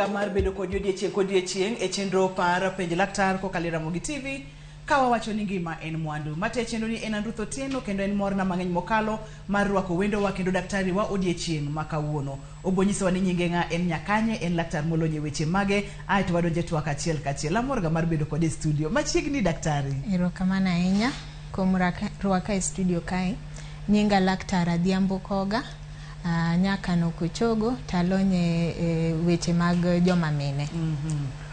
Amorga mar bedo kodi odiechieng' kodiechieng' e chenro par Penj Laktar kokalo e Ramogi TV ka wawacho ni ngima en mwandu. Mate chenro ni en an Ruth Otieno kendo en morna mang'eny mokalo mar rwako wendowa kendo daktari wa odiechieng' ma kawuono. Obo nyisowa ni nyinge ng'a, en nyakanye, en laktar molony e weche mage, ae to wadonjo e twak achiel kachiel. Amorga mar bedo kode e studio. Machiegni daktari. Erokamano ahinya kuom rwaka e studio kae. Nyinga Laktar Adhiambo Koga, nyakano Kochogo talony e weche mag joma mine.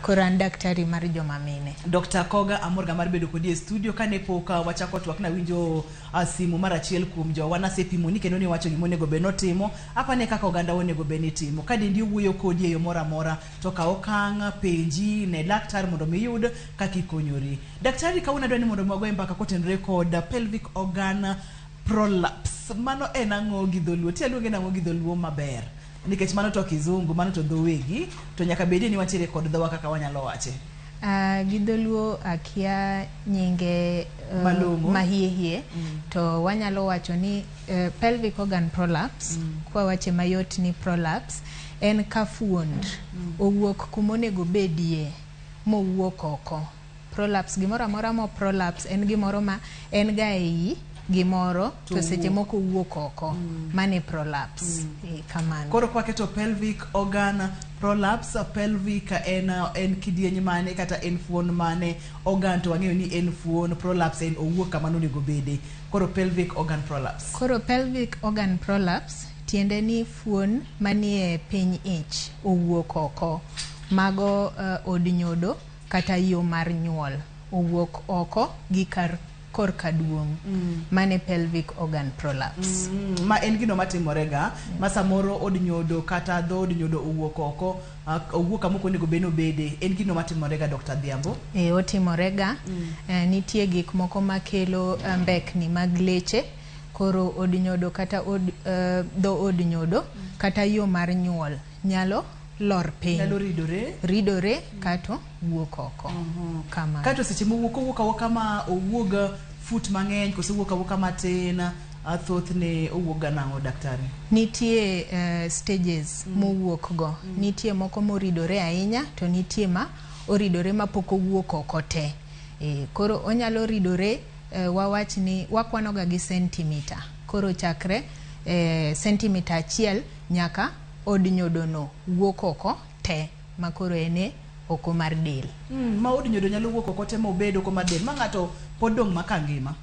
Koro an daktari mar joma mine. Dr. Koga, amorga mar bedo kodi e studio. Kane pok wachako twak nawinjo simu mar achiel kuom jowa nasepimoni kendo niwacho gima onego bed notimo. Apani kaka oganda onego bed ni timo. Ka dendi owuoyo kodi e yo moro amora, to kaw okang', penji, ne laktar mondo mi iyud kaka ikonyori. Daktari, kawuono adwa ni mondo mi wagoye mbaka kotenore kod pelvic organ prolapse. Mano en ang'o gi dholuo? Ti aluonge nang'o gi dholuo maber? Nikech mano to kizungu, mano to dho wegi, to nyaka bedie ni wantiere kod dhowa kaka wanyalo wache. Gi dholuo akia nyinge Malong'o. mahie hie to wanyalo wacho ni pelvic organ prolapse kwa wache mayot ni prolapse en ka fuond owuok kumonego bedie mowuok oko. Prolapse gimoro amora mo prolapse en gimoro ma en ga ei gimoro to seche moko owuok oko. Mano e prolapse. Kamano. Koro kwaketo pelvic organ prolapse, pelvic en kidieny mane kata en fuon mane, organ to wang'eyo ni en fuon, prolapse en owuok kama nonego bede. Koro pelvic organ prolapse. Koro pelvic organ prolapse tiende ni fuon manie piny ich owuok oko. Mago od nyodo kata yo mar nyuol owuok oko gi kar korka duong'. Mano e pelvic organ prolapse. Ma en gino matimore ga, ma samoro od nyodo kata dhood nyodo owuok oko, owuok kama ok onego bed ni obede. En gino matimore ga Dr. Adhiambo? Otimore ga. Nitie gik moko makelo mbekni mag leche. Koro od nyodo kata dho od nyodo kata yo mar nyuol nyalo lor piny. Nyalo ridore. Ridore kato wuok oko. Kamano. Kato seche mowuok, owuok awuoka ma owuog fut mang'eny koso owuok awuoka matin, thothne owuok ga nang'o daktari? Nitie stages mowuok go. Nitie moko moridore ahinya to nitie ma oridore ma pok owuok oko te. Koro onyalo ridore, wawach ni wakwano ga gi centimeter. Koro chakre centimeter 1 nyaka od nyodo no wuok oko te ma koro en e oko mar del. Ma od nyodo nyalo wuok oko te ma obed oko mar del ma ng'ato pod dong' ma ka ngima.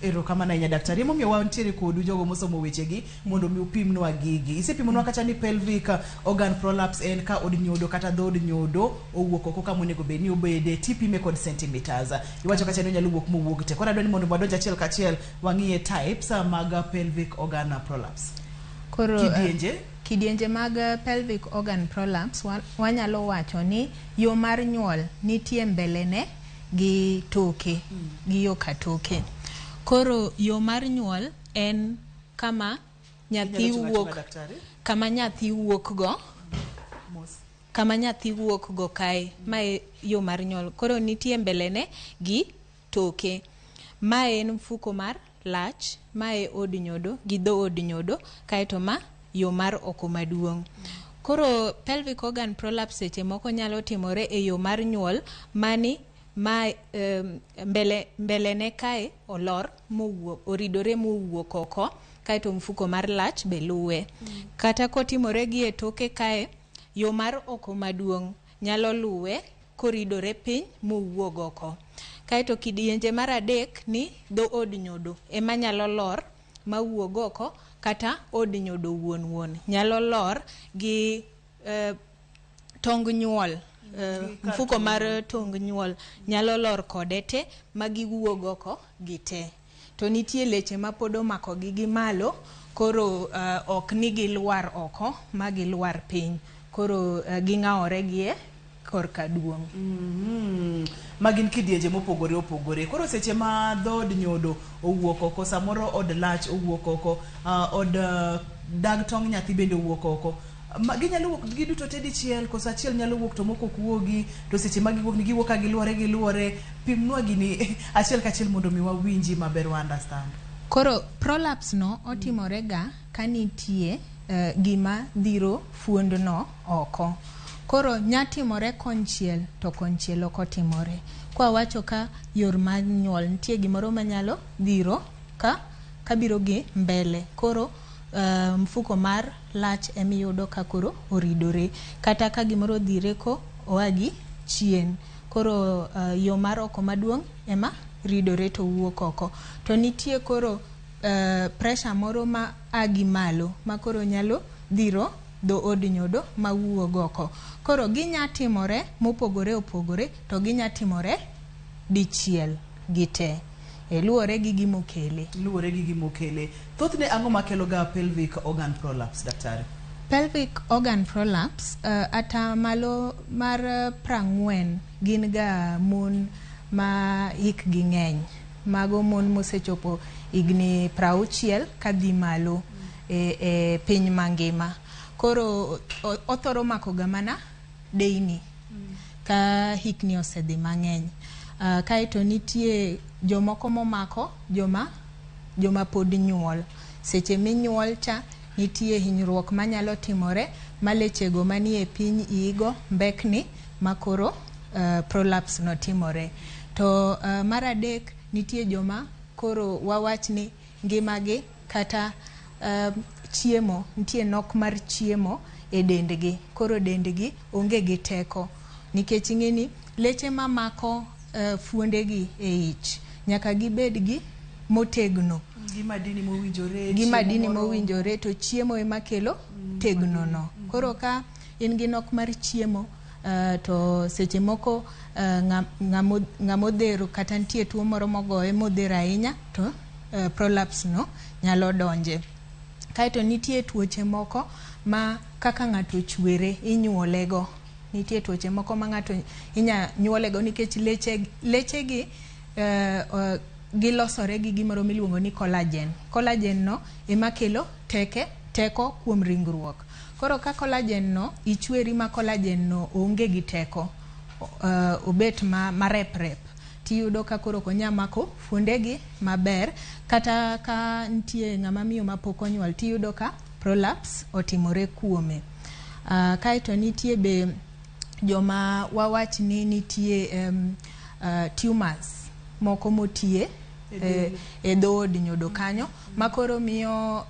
Erokamano ahinya daktari. Emomiyo wantiere kodu jogo mosomo wechegi mondo mi upimnwa gigi. Isepimonwa kacha ni pelvic organ prolapse en ka od nyodo kata dhood nyodo owuok oko kama onego bed ni obede tipime kod centimeters. Iwacho kacha ni onyalo wuok mowuog te. Koro adwa ni mondo wadonj achiel kachiel wang'iye types mag pelvic organ prolapse. Koro Kidienje? Kidienje mag pelvic organ prolapse wanyalo wacho ni yo mar nyuol nitie mbelene gi toke, gi yo ka toke. Koro yo mar nyuol en kama nyathi wuok, kama nyathi wuok go, kama nyathi wuok go kae, mae yo mar nyuol. Koro nitie mbelene gi toke. Mae en mfuko mar lach, mae od nyodo gi dho od nyodo, kaeto ma yo mar oko maduong'. Koro pelvic organ prolapse seche moko nyalo timore e yo mar nyuol mani ma mbelene kae olor mowuok, oridore mowuok oko, kaeto mfuko mar lach be luwe. Kata kotimore gi e toke kae, yo mar oko maduong' nyalo luwe koridore piny mowuog oko. Kaeto kidienje mar adek ni dho od nyodo ema nyalo lor mawuog oko, kata od nyodo wuon wuon nyalo lor gi tong nyuol, mfuko mar tong nyuol nyalo lor kode te ma giwuog oko gi te. To nitie leche ma pod omako gi gi malo, koro ok ni gilwar oko ma gilwar piny. Koro ging'awore gi e korka duong'. Ma gin kidienje mopogore opogore. Koro seche ma dhood nyodo owuok oko, samoro od lach owuok oko, od dag tong' nyathi bende owuok oko. Ma ginyalo wuok giduto te dichiel, koso achiel nyalo wuok to moko ok wuogi, to seche ma giwuok ni giwuok ka giluore giluore. Pimnwa gini achiel kachiel mondo mi wawinji maber wa understand. Koro prolapse no otimore ga ka nitie gima dhiro fuond no oko. Koro nyatimore konchiel to konchiel ok otimore. Kwa wacho ka yor mar nyuol nitie gimoro manyalo dhiro ka kabiro gi mbele. Koro mfuko mar lach emiyudo ka koro oridore. Kata ka gimoro odhire ko oa gi chien. Koro yo mar oko maduong' ema ridore to wuok oko. To nitie koro pressure moro ma a gi malo ma koro nyalo dhiro dho od nyodo mawuog oko. Koro ginya timore mopogore opogore to ginya timore dichiel gite. E luwore gi gimokele. Luwore gi gimokele. Thothne ang'o makelo ga pelvic organ prolapse, daktari? Pelvic organ prolapse ata malo mar 40 gin ga mon ma hikgi ng'eny. Mago mon mosechopo higni 60 kadhi malo e piny mangima. Koro othoro mako ga mana deyni ka hikni osedhi mang'eny. Kaeto nitie jomoko momako joma pod nyuol. Seche minyuol cha nitie hinyruok manyalo timore ma lechego manie piny iigo mbekni makoro prolapse no timore. To mar adek nitie joma koro wawach ni ngimagi kata chiemo nitie nok mar chiemo e dendgi. Koro dendgi onge gi teko nikech ing'e ni leche mamako fuondegi e ich nyaka gibed gi motegno. Gi madini mowinjore. Gi madini mowinjore to chiemo ema kelo tegno no. Koro ka in gi nok mar chiemo to seche moko ng'amodhero kata nitie tuo moro mogoye modhero ahinya to prolapse no nyalo donje. Kaeto nitie tuoche moko ma kaka ng'ato chwere inyuolego. Nitie tuoche moko ma ng'ato inya nyuolego nikech lechegi gilosore gi gimoro miluongo ni collagen. Collagen no ema kelo teko kuom ringruok. Koro ka collagen no ichweri ma collagen no onge gi teko, obet mareprep, tiyudo ka koro ok onya mako fuondegi maber. Kata ka nitie ng'ama miyo mapok onyuol tiyudo ka prolapse otimore kuome. Kaeto nitie be joma wawach ni nitie tumors moko motie e dho od nyodo kanyo makoro miyo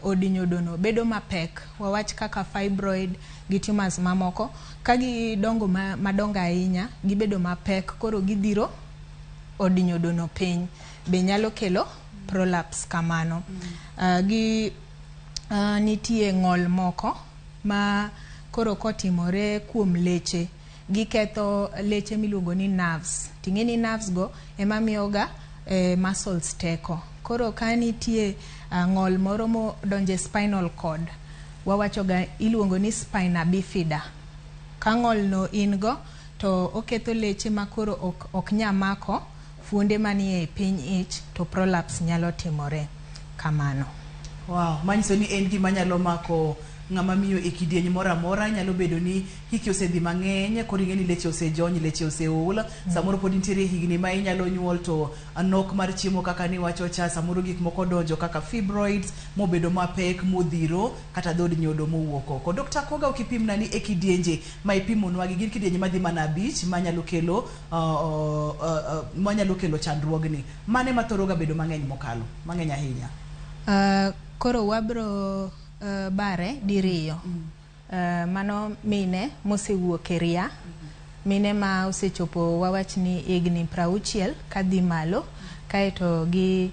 od nyodo no bedo mapek. Wawach kaka fibroid gi tumors mamoko ka gidongo madongo ahinya gibedo mapek koro gidhiro od nyodo no piny be nyalo kelo prolapse kamano. Nitie ng'ol moko ma koro kotimore kuom leche giketho leche miluongo ni nerves. Ting'e ni nerves go ema miyoga muscles teko. Koro ka nitie ng'ol moro modonje spinal cord, wawacho ga iluongo ni spina bifida. Ka ng'ol no in go to oketho leche ma koro ok nya mako fuonde manie piny ich to prolapse nyalo timore kamano. Wow, manyiso ni en gima nyalo mako ng'ama miyo e kidieny moro amora. Nyalo bedo ni hiki osedhi mang'eny, koro ing'e ni leche osejony, leche oseol. Samoro pod nitiere higni ma inyalo nyuol to nok mar chiemo kaka niwacho cha, samoro gik moko donjo kaka fibroids mobedo mapek modhiro kata dhod nyodo mowuok oko. Dr. Koga ok ipimna ni e kidienje ma ipimonwa gi gin kidienje madhi mana 5 manyalo kelo manyalo kelo chandruogni. Mane mathoro ga bedo mang'eny mokalo, mang'eny ahinya? Koro wabro bare diriyo. Mano mine mosewuok e ria, mine ma osechopo wawach ni higni 60 kadhi malo, kaeto gi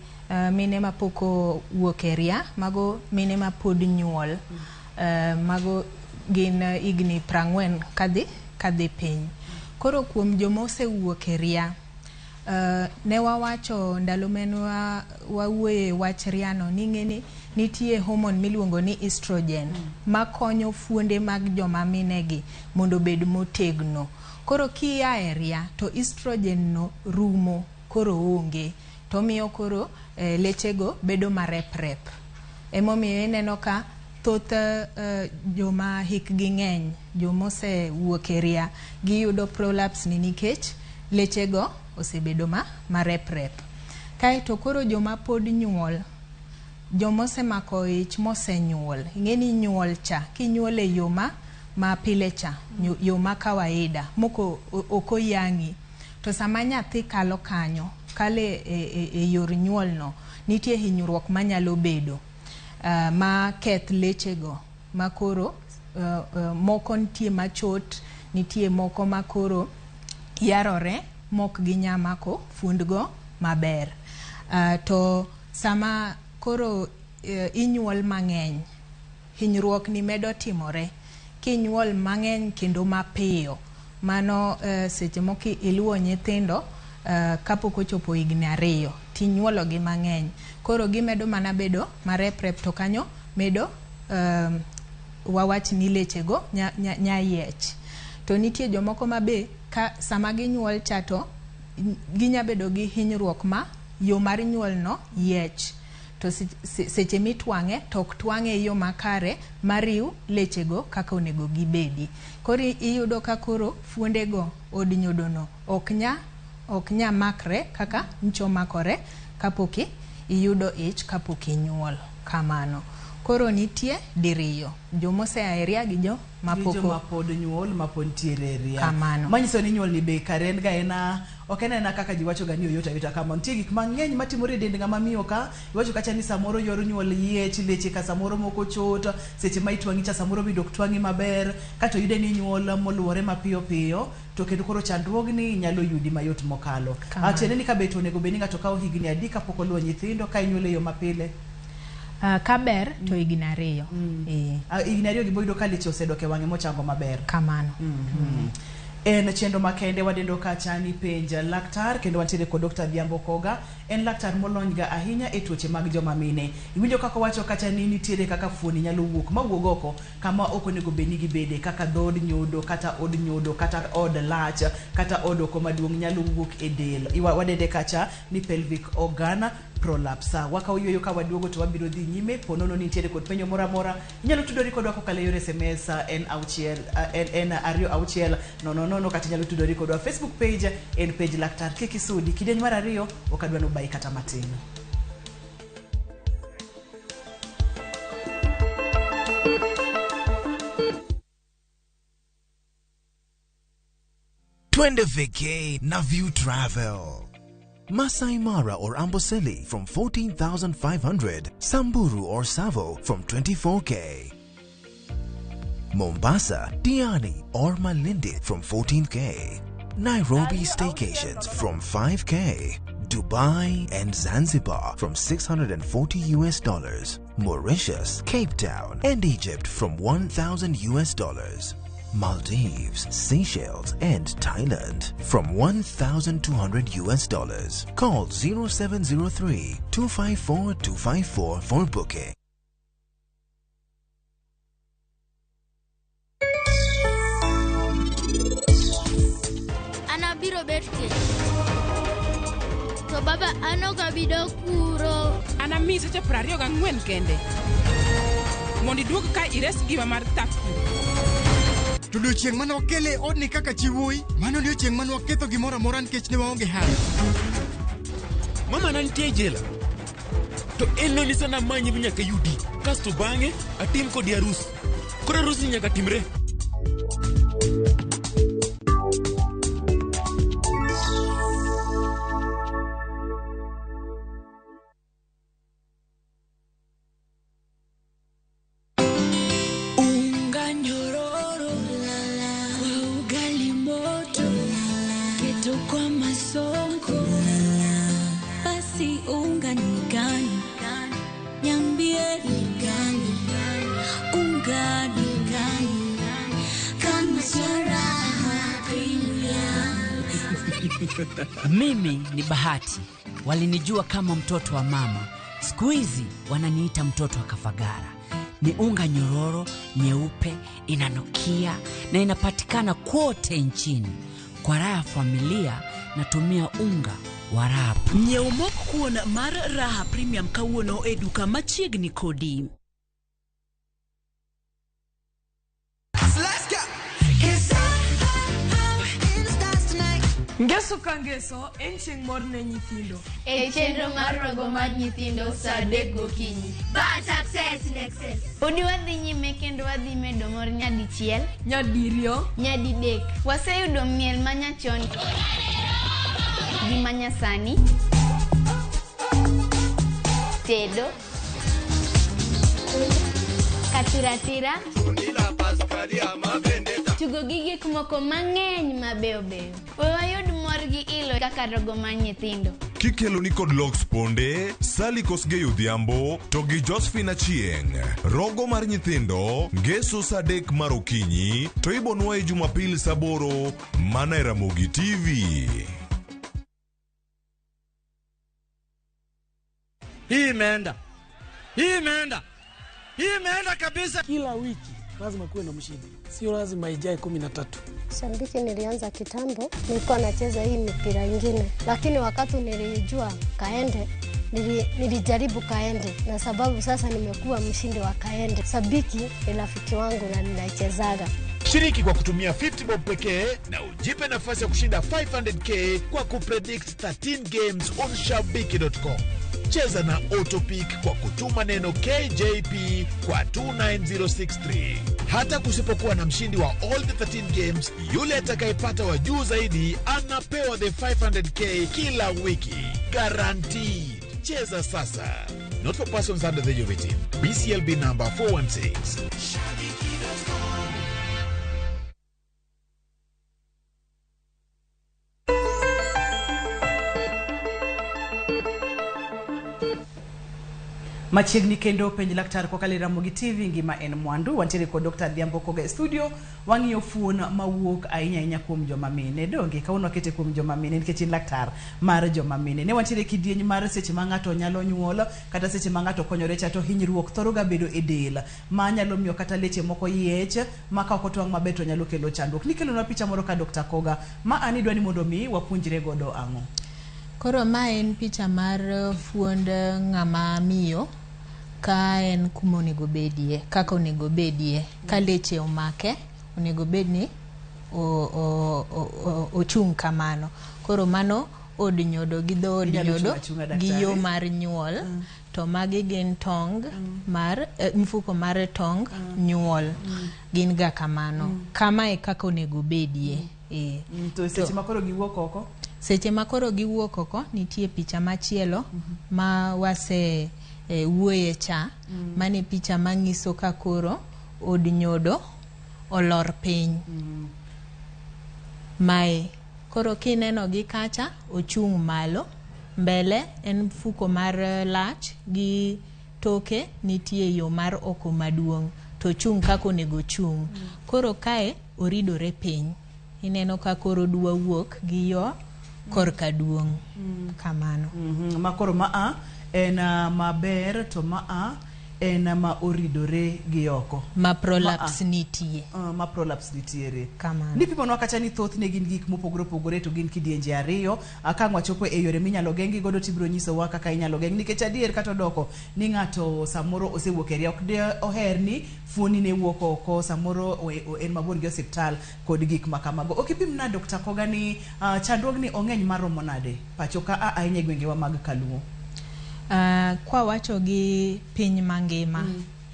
mine mapok owuok e ria, mago mine mapod nyuol, mago gin higni 40 kadhi piny. Koro kuom joma osewuok e ria, ne wawacho ndalo mane wawuoye wach riano ni ng'e ni nitie hormone miluongo ni estrogen makonyo fuonde mag joma minegi mondo obed motegno. Koro kia e ria to estrogen no rumo, koro onge, to miyo koro lechego bedo mareprep. Emomiyo ineno ka thoth joma hikgi ng'eny, joma osewuok e ria, giyudo prolapse ni nikech lechego osebedo mareprep. Kaeto koro joma pod nyuol, joma osemako ich mosenyuol, ing'e ni nyuol cha kinyuol e yo ma pile cha, yo ma kawaida moko ok oyang'i, to sama nyathi kalo kanyo, kale e yor nyuol no, nitie hinyruok manyalo bedo ma keth lechego makoro moko nitie machot, nitie moko makoro yarore mok ginya mako fuondgo maber. To sama koro inyuol mang'eny, hinyruok ni medo timore. Kinyuol mang'eny kendo mapiyo, mano seche moko iluwo nyithindo kapok ochopo higni 2 tinyuolo gi mang'eny, koro gimedo mana bedo mareprep, to kanyo medo wawach ni lechego nya yiech. To nitie jomoko ma be ka sama ginyuol cha to ginya bedo gi hinyruok ma yo mar nyuol no yiech, to seche mitwang'e to ok twang'e e yo makare mariw lechego kaka onego gibedi. Koro iyudo ka koro fuondego od nyodono ok nya makre kaka ncho makore kapok iyudo ich, kapok inyuol kamano. Koro nitie diriyo, jomosea e ria gi jo mapok, joma pod nyuol mapod ntiere e ria. Kamano. Manyiso ni nyuol ni be kare en ga ena ok en aena kaka ji wacho ga ni oyot ayota kama. Nitie gik mang'eny matimore e dend ng'ama miyo ka. Iwacho kacha ni samoro yor nyuol yiech, leche ka samoro moko chot, seche ma itwang'i cha samoro bende ok twang'i maber, kato yude ni nyuol moluwore mapiyo piyo, to kendo koro chandruogni nyalo yudi mayot mokalo. Tiende ni ka bet onego bed ni ng'ato kawo higni adi kapok oluwo nyithindo ka inyuol e yo mapile? Kaber to higni 2. Higni 2 gi boyudo ka leche osedok e wang'e mochango maber. Kamano. En chenro makende wadendo kacha ni penj laktar, kendo wantiere kod Dr. Adhiambo Koga. En laktar molony ga ahinya e tuoche mag joma mine. Iwinjo kaka owacho kacha ni nitiere kaka fuoni nyalo wuok mawuog oko kama ok onego bed ni gibede, kaka dhood nyodo, kata od nyodo, kata od lach, kata od oko maduong' nyalo wuok e del. Wadende kacha ni pelvic organ prolapse. Wakawo yueyo ka waduogo to wabiro dhi nyime. Po nono ni nitiere kod penjo moro amora, inyalo tudori kodwa kokalo e yor SMS en auchiel en 2 6 0 0, kata inyalo tudori kodwa Facebook page en page laktar. Kik isudi kidieny mar 2, ok adwa nobayi kata matin. Twende vacay na View Travel. Masai Mara or Amboseli from 14,500, Samburu or Tsavo from 24K. Mombasa, Diani or Malindi from 14K. Nairobi staycations from 5K. Dubai and Zanzibar from $640 US. Mauritius, Cape Town and Egypt from $1,000 US. Maldives, Seychelles and Thailand from $1,200 US. Call 0703 254 254 for booking. An abiro bet kech. To baba an ok abi dok kuro. An amiyi seche 24 kende mondo iduog ka ires ngima mar tak. To odiochieng' mane wakele e odni kaka chi wuoyi, mano odiochieng' mane waketho gimoro amora nikech ne waonge hawi. Mama na nitie e jela. To en nonyisa namanye mi nyaka yudi. Kasto bang'e atim kodi arus. Koro arus ni nyaka timre. Unga nyororo kwa ugali moto, keto kwa masonko. Basi unga ni gani? Niambie ni gani? Unga ni gani? Kama sio Raha Premium. Mimi ni Bahati. Walinijua kama mtoto wa mama. Siku hizi wananiita mtoto wa Kafagara. Ni unga nyororo, nyeupe, inanukia na inapatikana kote nchini. Kwa raha ya familia natumia unga wa Raha. Nyiew mok kuon mar Raha Premium kawuono e duka machiegni kodi. Let's go. 'Cause I'm in the stars tonight. Ngeso ka ngeso en chieng' mor ne nyithindo. E chenro mar rogo mar nyithindo saa 3 gokinyi. Bad success in excess. Podi wadhi nyime kendo wadhi medo mor nyadichiel, nyadiriyo, nyadidek. Waseyudo miel manyachon gi manyasani, tedo, katiratira, tugo gi gik moko mang'eny mabeyo beyo. We wayud mor gi ilo kaka rogo mar nyithindo. Kikelo ni kod Lox Ponde, Sally Kosgei Odhiambo to gi Josephine Achieng'. Rogo mar nyithindo, ngeso saa 3 mar okinyi to ibonwaye Jumapil saa 8 mana e Ramogi TV. Hii imeenda. Hii imeenda. Hii imeenda kabisa. Kila wiki lazima kuwe na mshindi, sio lazima ijae 13. Shabiki nilianza kitambo, nilikuwa nacheza hii mipira ingine, lakini wakati nilijua kaende, nilijaribu kaende, na sababu sasa nimekuwa mshindi wa kaende. Sabiki ni rafiki wangu na ninaichezaga. Shiriki kwa kutumia 50 bob pekee na ujipe nafasi ya kushinda 500k kwa kupredict 13 games on shabiki.com. Cheza na Autopick kwa kutuma neno KJP kwa 29063. Hata kusipokuwa na mshindi wa all the 13 games, yule atakayepata wa juu zaidi anapewa the 500k kila wiki. Guaranteed. Cheza sasa. Not for persons under the age of 18. BCLB number 416. Machiegni kendo penj laktar kokalo e Ramogi TV ngima en mwandu. Wantiere kod Dr. Adhiambo Koga e studio. Wang'iyo fuon mawuok ahinya ahinya kuom joma mine. Donge kawuono wakete kuom joma mine nikech in laktar mar joma mine. Ne wantiere kidieny mar seche ma ng'ato nyalo nyuol kata seche ma ng'ato konyore cha to hinyruok thoro ga bedo e del ma nyalo miyo kata leche moko yiech ma ka ok otwang' maber to nyalo kelo chandruok. Nikelonwa picha moro ka Dr. Koga ma an idwa ni mondo mi wapuonjre godo ang'o? Koro ma en picha mar fuond ng'ama miyo ka en kuma onego bedie, kaka onego bedie, ka leche omake, onego bed ni ochung' kamano. Koro mano od nyodo gi dho od nyodo gi yo mar nyuol, to magi gin tong mar mfuko mar tong nyuol, gin ga kamano. Kama e kaka onego bedie. To seche ma koro giwuok oko? Seche ma koro giwuok oko, nitie picha machielo ma wase wuoye cha. Mane picha manyiso ka koro od nyodo olor piny. Mae koro kineno gi kacha ochung' malo, mbele en mfuko mar lach gi toke nitie yo mar oko maduong' to ochung' kaka onego ochung'. Koro kae oridore piny, ineno ka koro dwa wuok gi yo korka duong' kamano. Ma koro maa en maber to maa en ma oridore gi oko. Ma prolapse nitie. Ma prolapse nitiere. Kamano. Nipimonwa kacha ni thothne gin gik mopogore opogore to gin kidienje ariyo. Ka wachopo e yore minyalo geng'gi godo tibiro nyisowa kaka inyalo geng' nikech adier kata odoko ni ng'ato samoro osewuok e ria ok de oher ni fuoni ne wuok oko samoro en mabor gi osiptal kod gik ma kamago. Ok ipim na Dr. Koga ni chandruogni ong'eny maromo nade pacho ka ahinya e gwengewa mag Kaluo? Kwa wacho gi piny mangima,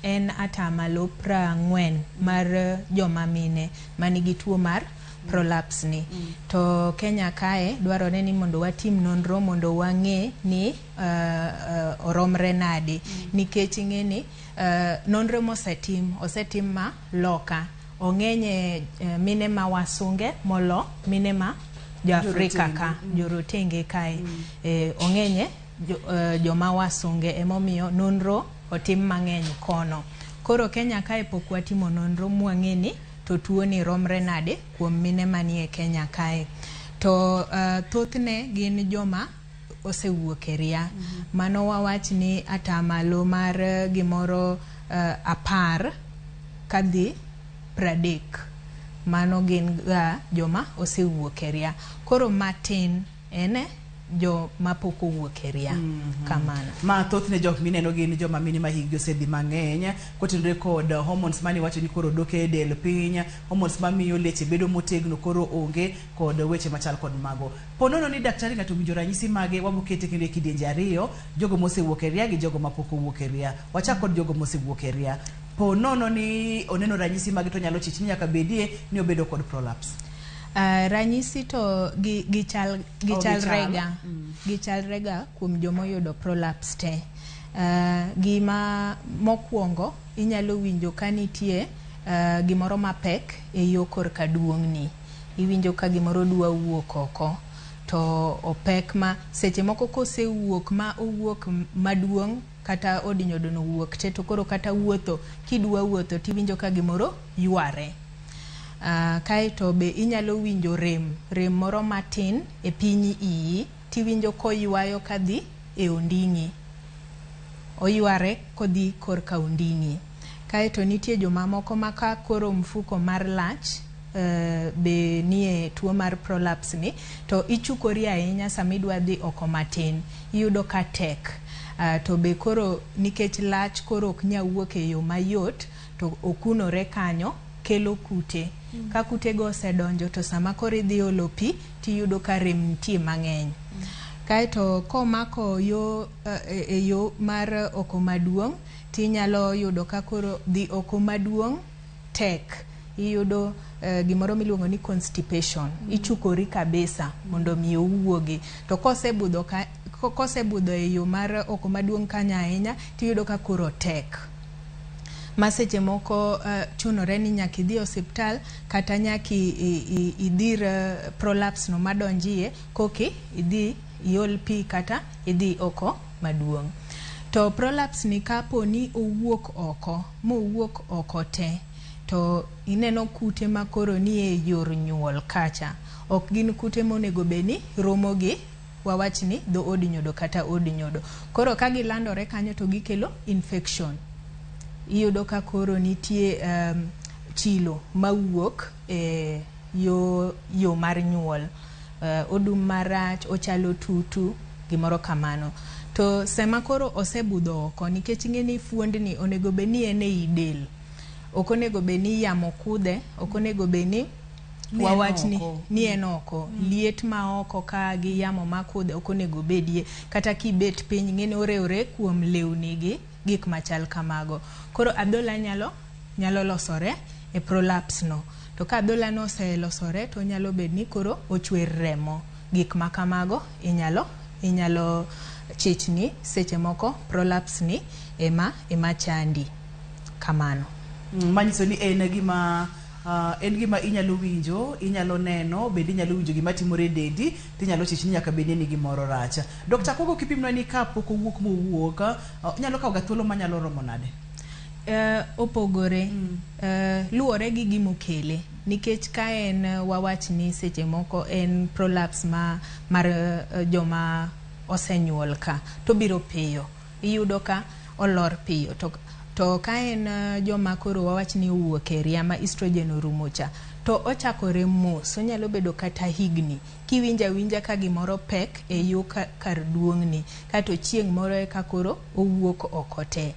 en atamalo 40 mar joma mine manigi tuo mar prolapse ni. To Kenya kae dwarore ni mondo watim nonro mondo wang'e ni oromre nade, nikech ing'e ni nonro mosetim osetim ma loka ong'eny mine ma wasunge molo mine ma jo-Afrika ka jorotenge kae, ong'enye joma wasunge, emomiyo nonro otim mang'eny kono. Koro Kenya kae pok watimo nonro mwang'e ni to tuo ni romre nade kuom mine manie Kenya kae. To thothne gin joma osewuok e ria. Mano wawach ni atamalo mar gimoro 10 kadhi 30. Mano gin ga joma osewuok e ria. Koro matin en jo mapok owuok e ria. Kamano. Ma thothne jok mineno gin joma mine ma hikgi osedhi mang'eny kotenore kod hormones mane iwacho ni koro dok e del piny, hormones mamiyo leche bedo motegno koro onge kod weche machal kod mago. Po nono ni daktari ng'ato owinjo ranyisi mage, wabokete kendo e kidienje ariyo, jogo mosewuok e ria gi jogo mapok owuok e ria. Wachak kod jogo mosewuok e ria. Po nono ni oneno ranyisi mage to nyalo chich ni nyaka bedie ni obedo kod prolapse. Ranyisi to gichal rega. Gichalrega kuom joma oyudo prolapse te. Gima mokwongo inyalo winjo ka nitie gimoro mapek e yo korka duong'ni. Iwinjo ka gimoro dwa wuok oko to opek ma seche moko kosewuok ma owuok maduong' kata od nyodo no wuok te to koro kata wuotho kidwa wuotho tiwinjo ka gimoro yware. Kaeto be inyalo winjo rem, rem moro matin e piny iyi tiwinjo koywayo kadhi e onding'i. Oyware kodhi korka onding'i. Kaeto nitie jomamoko ma ka koro mfuko mar lach be nie tuo mar prolapse ni to ichukori ahinya sama idwa dhi oko matin, iyudo ka tek. To be koro nikech lach koro ok nyal wuok e yo mayot to okunore kanyo kelo kute. Ka kutego osedonjo to sama koro idhi olo pi tiyudo ka rem nitie mang'eny. Kaeto komako yo e yo mar oko maduong' tinyalo yudo ka koro dhi oko maduong' tek. Iyudo gimoro miluongo ni constipation. Ichukori kabisa mondo mi owuogi. To kosebudho e yo mar oko maduong' kanyo ahinya tiyudo ka koro tek. Ma seche moko chunore ni nyaka idhi e osiptal kata nyaka idhir prolapse no madonjie koki idhi iol pi kata idhi oko maduong'. To prolapse ni kapo ni owuok oko mowuok oko te to ineno kute ma koro ni e yor nyuol kacha ok gin kute monego bed ni romo gi wawach ni dho od nyodo kata od nyodo. Koro ka gilandore kanyo to gikelo infection. Iyudo ka koro nitie chilo mawuok e yo mar nyuol. Odum marach, ochalo tutu, gimoro kamano. To sema koro osebudho oko nikech ing'e ni fuondni onego bed ni en ei del. Ok onego bed ni yamo kudhe, ok onego bed ni wawach ni en oko. Liet ma oko ka gi yamo makudhe ok onego bedie. Kata kibet piny ing'e ni orewre kuom lewni gi gik machal kamago. Koro adhola nyalo losore e prolapse no. To ka adhola no oselosore to nyalo bed ni koro ochwer remo. Gik ma kamago inyalo chich ni seche moko prolapse ni ema chandi. Kamano. Manyiso ni en gima inyalo winjo, inyalo neno, bende inyalo winjo gima timore e dendi, tinyalo chich ni nyaka bed ni gimoro rach. Dr. Kogo kipimnwa ni kapok owuok mowuok, inyalo kawo ga thuolo manyalo romo nade? Opogore. Luwore gi gimokele. Nikech ka en wawach ni seche moko en prolapse mar joma osenyuol ka, to biro piyo. Iyudo ka olor piyo. To ka en joma koro wawach ni owuok e ria ma estrogen orumo cha, to ochakore mos, onyalo bedo kata higni. Kiwinjo awinja ka gimoro pek e yo kar duong'ni, kato chieng' moro eka koro owuok oko te.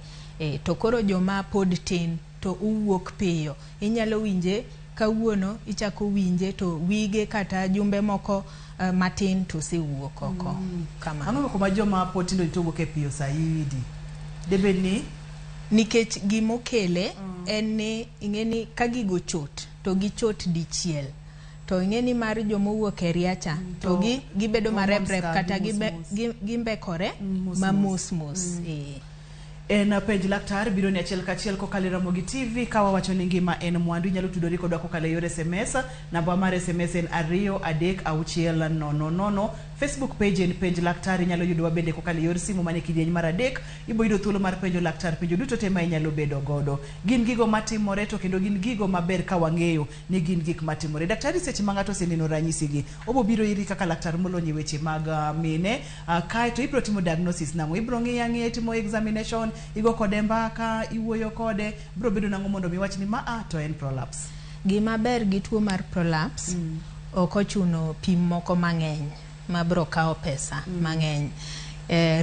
To koro joma pod tin to owuok piyo. Inyalo winje kawuono, ichako winje to wige kata jumbe moko matin to osewuok oko. Kamano. Ang'o kuma joma pod tindo to wuok e piyo saidi? Debed ni nikech gimokele en ni ing'e ni ka gigo chot to gichot dichiel. To ing'e ni mar jomowuok e ria cha to gibedo mareprep kata gimbekore ma mos mos. En penj laktar biro ni achiel kachiel kokalo e Ramogi TV ka wawacho ni ngima en mwandu. Inyalo tudori kodwa kokalo e yor SMS. Namba mar SMS en 2 3 6 0 0. Facebook page en penj laktar. Inyalo yudowa bende kokalo e yor simu mane kidieny mar 3. Ibo yudo thuolo mar penjo laktar penjo duto te ma inyalo bedo godo. Gin gigo matimore to kendo gin gigo maber ka wang'eyo ni gin gik matimore. Daktari, seche ma ng'ato oseneno ranyisigi, obo biro iri kaka laktar molony e weche mag mine. Kaeto ibiro timo diagnosis nang'o? Ibiro ng'iyo ang'iya, itimo examination, igo kode mbaka, iwuoyo kode, biro bedo nang'o mondo mi wach ni ma to en prolapse? Gima ber gi tuo mar prolapse ok ochuno pim moko mang'eny. mabro kawo pesa mang'eny.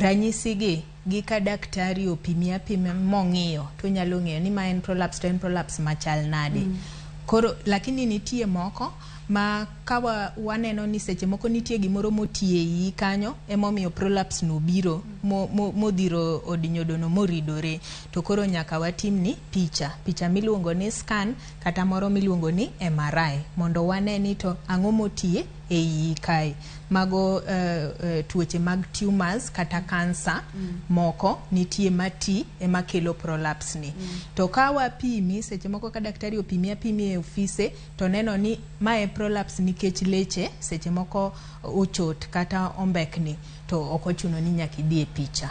Ranyisi gi gi ka daktari opimi apima mong'iyo to onyalo ng'eyo ni ma en prolapse to en prolapse machal nade. Koro lakini nitie moko ma ka waneno ni seche moko nitie gimoro moti e iyi kanyo emomiyo prolapse no obiro modhiro od nyodo no moridore, to koro nyaka watimni picha miluongo ni scan kata moro miluongo ni MRI mondo wane ni to ang'o motie e iyi kae. Mago tuoche mag tumors kata kansa moko nitie mati ema kelo prolapse ni. To ka wapimi seche moko ka daktari opimi apimi e ofise to neno ni mae prolapse nikech leche seche moko ochot kata ombekni, to ok ochuno ni nyaka idhi e picha.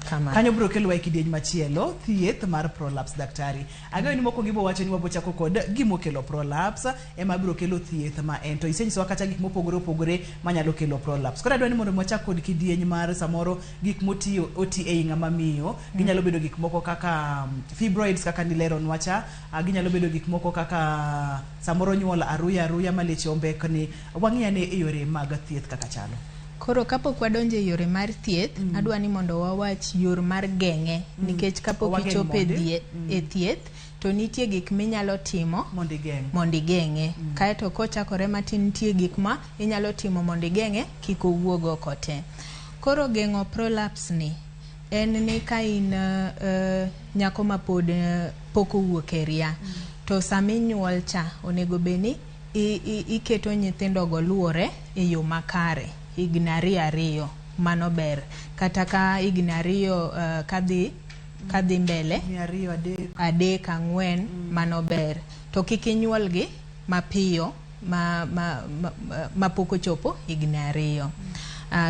Kamano. Kanyo biro kelowa e kidieny machielo, thieth mar prolapse. Daktari, ang'eyo ni mokwongo ibo wacho ni wabochako kod gimokelo prolapse ema biro kelo thieth ma en to isenyisowa kata gik mopogore opogore manyalo kelo prolapse. Koro adwa ni mondo wachak kod kidieny mar samoro gik motiyo oti ei ng'ama miyo. Ginyalo bedo gik moko kaka fibroids kaka nileronwa cha, ginyalo bedo gik moko kaka samoro nyuol aruya aruya ma leche ombekni. Wang'i ane e yore mag thieth kaka chalo. Koro kapok wadonjo e yore mar thieth, adwa ni mondo wawach yor mar geng'e nikech kapok Wageng' ichopo e mondi. e thieth to nitie gik minyalo timo mondo igeng'. Mondo igeng'e. Kaeto kochakore matin nitie gik ma inyalo timo mondo igeng'e kik owuog oko te. Koro geng'o prolapse ni en ni ka in nyako ma pod pok owuok e ria, to saminyuol cha onego bed ni iketo nyithindo go luwore e yo makare higni 2 2, mano ber. Kata ka higni 2 kadhi mbele 2 3 3 4, mano ber. To kik inyuolgi mapiyo ma pok ochopo higni 2.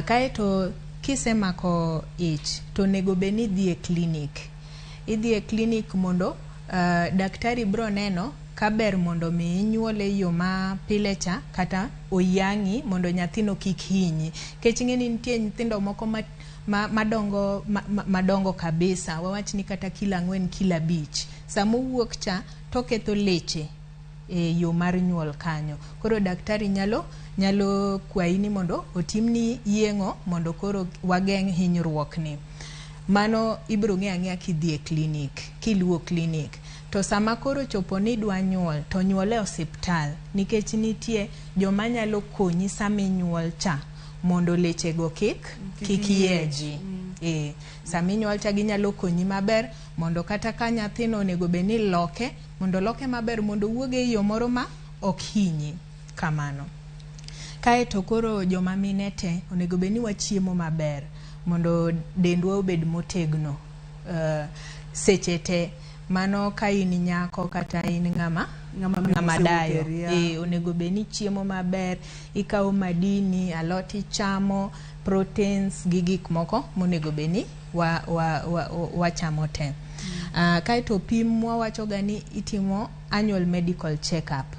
Kaeto kisemako ich to onego bed ni idhi e klinik. Idhi e klinik mondo daktari bro neno ka ber mondo mi inyuol e yo ma pile cha kata oyang'i mondo nyathino kik hinyi. Nikech ing'e ni nitie nyithindo moko madongo madongo kabisa, wawach ni kata kilo 4 kilo 5. Sama owuok cha toketho leche e yo mar nyuol kanyo. Koro daktari nyalo kwayi ni mondo otimni yeng'o mondo koro wageng' hinyruok ni. Mano ibiro ng'eyo ang'eya kidhi e klinik, kiluwo klinik. To sama koro chopo ni idwa nyuol, to nyuol e osiptal nikech nitie joma nyalo konyi sama inyuol cha mondo lechego kik yieji. Sama inyuol cha ginyalo konyi maber mondo kata ka nyathino onego bed ni loke, mondo loke maber mondo owuog e yo moro ma ok hinyi. Kamano. Kaeto koro joma mine te onego bed ni wachiemo maber mondo dendwa obed motegno seche te. Mano ka in nyako kata in ng'ama Ng'ama dayo. osewuok e ria. Onego bed ni ichiemo maber, ikawo madini, alot ichamo, proteins gi gik moko monego bed ni wachamo te. Kaeto pim mwawacho ga ni itimo annual medical check up.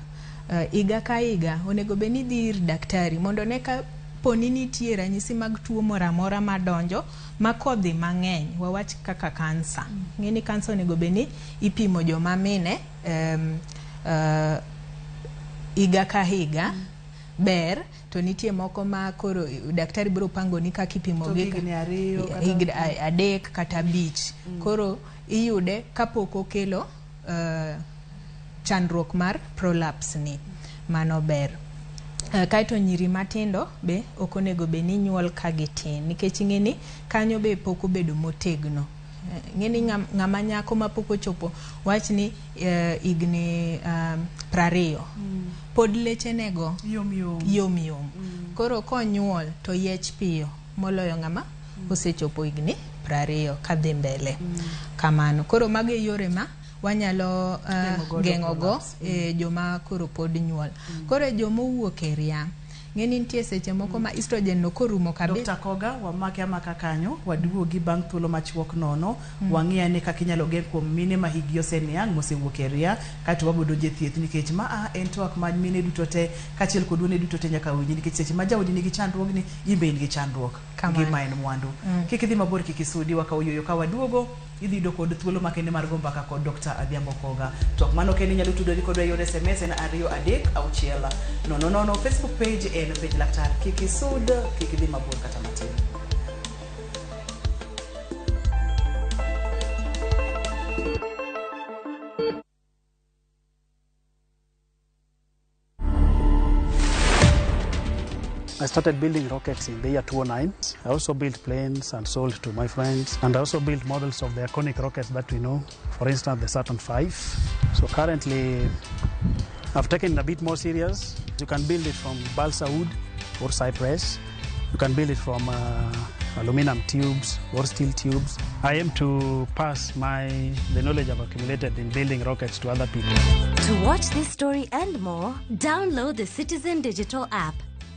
Higa ka higa onego bed ni idhi ir daktari mondo ne ka poni nitie ranyisi mag tuo moro amora madonjo ma kodhi mang'eny, wawach kaka kansa. Ng'e ni kansa onego bed ni ipimo joma mine higa ka higa ber, to nitie moko ma koro daktari biro pango ni kaka ipimo To gi higni 2 kata higni 3 kata 5. Koro iyude kapok okelo chandruok mar prolapse ni. Mano ber. Kaeto nyiri matindo be ok onego bed ni nyuol ka gitin nikech ing'e ni kanyo be pok obedo motegno. Ing'e ni ng'ama nyako mapok ochopo wach ni higni 20 pod lechenego yom yom. Yom yom. Koro konyuol to yiech piyo moloyo ng'ama osechopo higni 20 kadhi mbele. Kamano. Koro mago e yore ma wanyalo Geng'o godo geng'o go prolapse. Joma koro pod nyuol. Koro joma owuok e ria, ng'e ni nitie seche moko ma estrogen no korumo kabisa. Dr. Koga, wamake amaka kanyo, waduogi bang' thuolo machuok nono, wang'i ane kaka inyalo geng' kuom mine ma hikgi oseniang' mosewuok e ria, kaeto wabo donjo e thieth nikech ma a en twak ma mine duto te kaachiel kod wuone duto te nyaka winji nikech seche ma jaodi nigi chandruogni, in be in gi chandruok. Kamano. Ngima en mwandu. Kik idhi mabor, kik isudi, wakawo yueyo ka waduogo, idhi yudo kod thuolo makende mar go mbaka kod Dr. Adhiambo Koga. Twak mano kende inyalo tudori kodwa e yor SMS en 2 3 6 0 0. Facebook page en en Penj Laktar. Kik isud, kik idhi mabor kata matin. I started building rockets in the year 2009. I also built planes and sold to my friends. And I also built models of the iconic rockets that we know, for instance, the Saturn V. So currently, I've taken it a bit more serious. You can build it from balsa wood or cypress. You can build it from aluminum tubes or steel tubes. I aim to pass the knowledge I've accumulated in building rockets to other people. To watch this story and more, download the Citizen Digital app.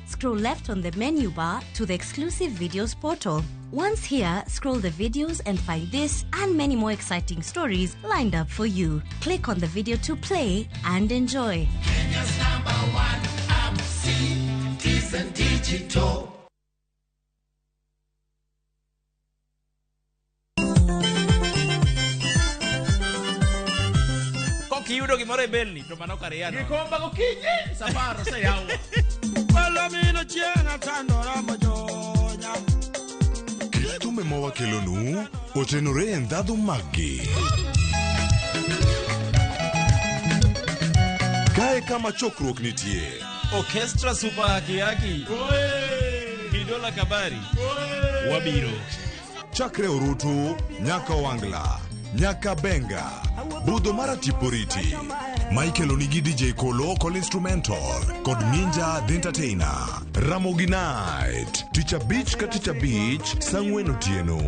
Scroll left on the menu bar to the exclusive videos portal. Once here, scroll the videos and find this and many more exciting stories lined up for you. Click on the video to play and enjoy. Kenya's number one app, Citizen Digital. Kiyudo gimoro e belni to mano kar yano. Gikomba gokinyi safar oseyawo. Palomino chieng' atandora mojonya. Kitume mawakelonu otenore e ndhadhu maggi. Kae kama chokruok nitie. Orchestra Super Haki Haki. Bidola Kabari. Wabiro. Chakre Orutu nyaka Wangla, nyaka Benga, budho mar Atiporiti. Michael Onigi DJ Kolo Kol Instrumental kod Ninja The Entertainer. Ramogi Night, tich abich ka tich abich, saa ang'wen otieno.